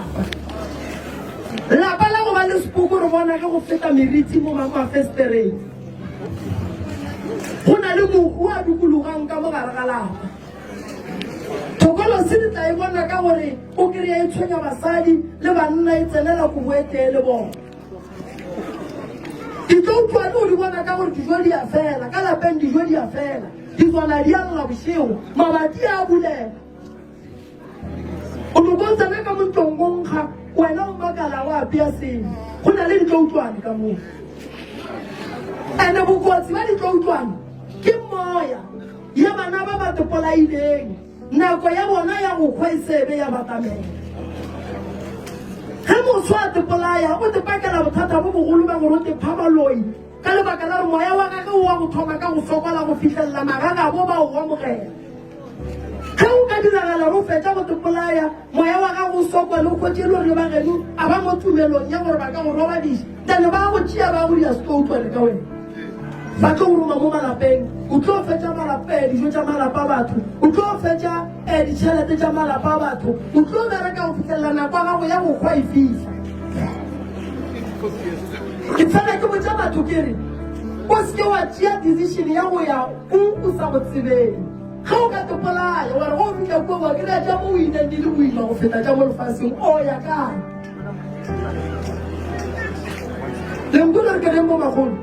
lapa. Lapa la go ba le sepoko re bona ge go feta meriti mo mafestereng. Go na le mohu a dukulugang ka mo gare ga lapa. Thokolosi re tla e bona ka gore o kry-e e tshwenya basadi le banna e tsenela kobo e tee le bona. Ditloutlwane o di bona ka gore dijo di a fela ka lapeng, dijo di a fela, ditswana di a lla bošego, mabati a bulela. O no ko tsena ka mo ntlong o nkga, wena o makala o apea sengwe. Go na le ditloutlwane ka moo. Ene bokotsi ba ditloutlwane ke moya ya bana ba ba tepolaileng. Nako ya bona ya go hwa e se be ya batamela. Ge moswa a tepolaya, o tepakela bothata bo bogolo bja gore o tepha baloi ka lebaka la gore moya wa gagwe o wa go thoma ka go fokola go fihlelela magagabo ba o amogela. Ge o ka diragala gore o fetša go tepolaya, moya wa gago o sokole, o hwetše e le gore le ba geno a ba mo tumelong ya gore ba ka go robadiša, then ba go tšea ba go dira setoutlwane ka wena. Ba tlo go roma mo malapeng, o tlo fetša malapa, eh, dijo tša malapa a batho, o tlo fetša eh, ditšhelete tša malapa a batho, o tlo bereka go fihlelela nako ya gago ya go hwa e fihla. Ke fela ke botša batho ke re, o se ke wa tšea decision ya go ya o o sa go tsebeng. Ge o ka tepolaya wa re go fihla kua wa kry-a tša mo o ileng di le boima go feta tša mo lefaseng, o ya kae? Le nkwele re ke reng bo magolo?